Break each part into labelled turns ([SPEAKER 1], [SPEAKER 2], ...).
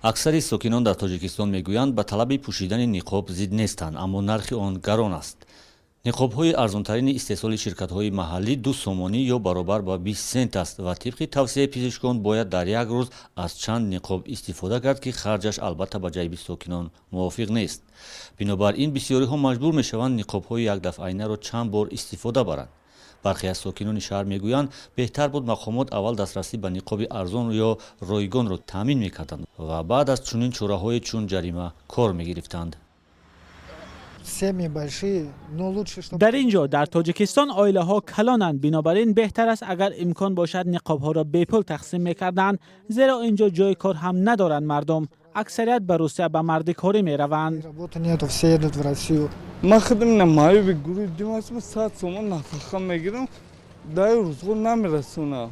[SPEAKER 1] Аксари сокинон дар Тоҷикистон мегӯянд, ба талаби пӯшидани ниқоб зид нестанд, аммо нархи он гарон аст. Ниқобҳои арзонтарини истеҳсоли ширкатҳои маҳаллӣ 2 сомонӣ ё баробар ба 20 сент аст ва тибқи тавсияи пизишкон бояд дар як рӯз аз чанд ниқоб истифода кард, ки харҷаш албатта ба ҷайби сокинон мувофиқ нест. Бинобар ин бисёриҳо маҷбур мешаванд ниқобҳои якдафъаинаро чанд бор истифода баранд. Бархе аз сокинони шаҳр мегӯянд, беҳтар буд мақомот аввал дастрасӣ ба ниқоби арзон ё ройгонро таъмин мекарданд ва баъд аз чунин чораҳое чун ҷарима кор мегирифтанд.
[SPEAKER 2] Семьи большие, но лучше, чтобы.
[SPEAKER 3] Дар ин ҷо, дар Тоҷикистон, оилаҳо калонанд. Бинобар ин беҳтар аст, агар имкон бошад, ниқобҳоро бепул тақсим мекарданд, зеро ин ҷо ҷои кор ҳам надоранд. Мардум аксарият ба Русия ба мардикорӣ мераванд.
[SPEAKER 2] Работы нету, все едут в Россию.
[SPEAKER 4] Ман худам на маъюби гурӯҳи дум ҳастам, 100 сомон нафақа мегирам, дар рӯзғор намерасонам.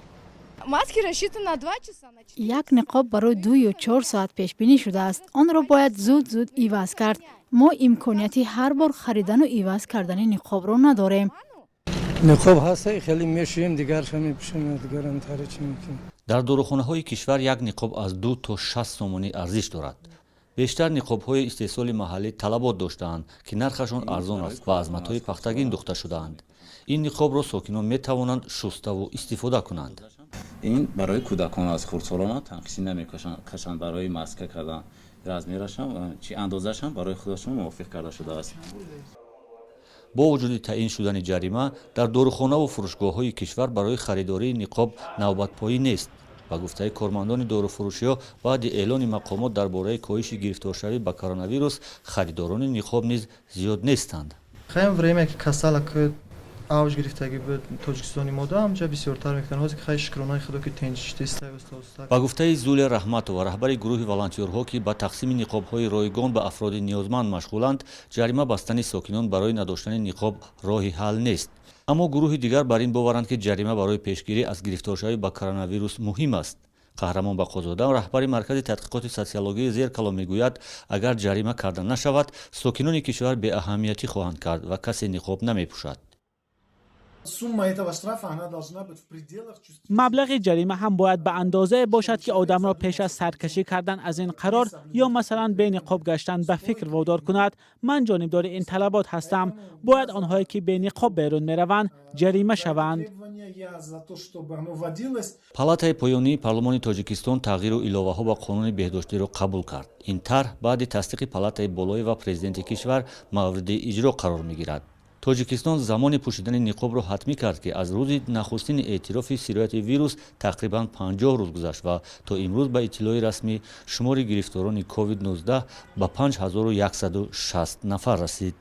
[SPEAKER 5] Маски рассчитаны на 2 часа, на 4.
[SPEAKER 6] Як ниқоб барои 2 ё 4 соат пешбинӣ шудааст. Онро бояд зуд зуд иваз кард. Мо имконияти ҳар бор харидану иваз кардани ниқобро надорем.
[SPEAKER 7] Ниқоб ҳаста, хеле мешӯем, дигарша мепӯшем, дигарам тари чӣ мекунем.
[SPEAKER 1] Дар дорухонаҳои кишвар як ниқоб аз 2 то 60 сомонӣ арзиш дорад. Бештар ниқобҳои истеҳсоли маҳаллӣ талабот доштаанд, ки нархашон арзон аст ва аз матои пахтагин духта шудаанд. Ин ниқобро сокинон метавонанд шуставу истифода кунанд.
[SPEAKER 8] Ин барои кӯдакон аз хурдсолона танқисӣ намекашанд. Барои маска кардан размерашам чи андозаашам барои худашон мувофиқ карда шудааст.
[SPEAKER 1] Бо вуҷуди таъин шудани ҷарима, дар дорухонаву фурӯшгоҳҳои кишвар барои харидории ниқоб навбатпоӣ нест. Ба гуфтаи кормандони доруфурӯшиҳо, баъди эълони мақомот дар бораи коҳиши гирифторшавӣ ба коронавирус, харидорони ниқоб низ зиёд нестанд.
[SPEAKER 9] Хаем, время ки касала ки авҷ гирифтагӣ буд Тоҷикистони мода, ҳамҷа бисёртар мекунанд. Ҳозир хай, шукронаи Худо, ки тенҷиштиста.
[SPEAKER 1] Ба гуфтаи Зулия Раҳматова, раҳбари гурӯҳи волонтёрҳо, ки ба тақсими ниқобҳои ройгон ба афроди ниёзманд машғуланд, ҷарима бастани сокинон барои надоштани ниқоб роҳи ҳал нест. Аммо гурӯҳи дигар бар ин боваранд, ки ҷарима барои пешгирӣ аз гирифторшавӣ ба коронавирус муҳим аст. Қаҳрамон Бақозода, раҳбари Маркази тадқиқоти социологии «Зеркало», мегӯяд, агар ҷарима карда нашавад, сокинони кишвар беаҳамиятӣ хоҳанд кард ва касе ниқоб намепӯшад.
[SPEAKER 10] Сумма этого штрафа, она должна быть в пределах.
[SPEAKER 3] Маблағи ҷарима ҳам бояд ба андозае бошад, ки одамро пеш аз саркашӣ кардан аз ин қарор ё масалан бениқоб гаштан ба фикр водор кунад. Ман ҷонибдори ин талабот ҳастам. Бояд онҳое, ки бениқоб берун мераванд, ҷарима шаванд.
[SPEAKER 1] Палатаи поёнии парлумони Тоҷикистон тағйиру иловаҳо ба қонуни беҳдоштиро қабул кард. Ин тарҳ баъди тасдиқи палатаи болоӣ ва президенти кишвар мавриди иҷро қарор мегирад. Тоҷикистон замони пӯшидани ниқобро ҳатмӣ кард, ки аз рӯзи нахустини эътирофи сирояти вирус тақрибан 50 рӯз гузашт ва то имрӯз, ба иттилои расмӣ, шумори гирифторони COVID-19 ба 5160 нафар расид.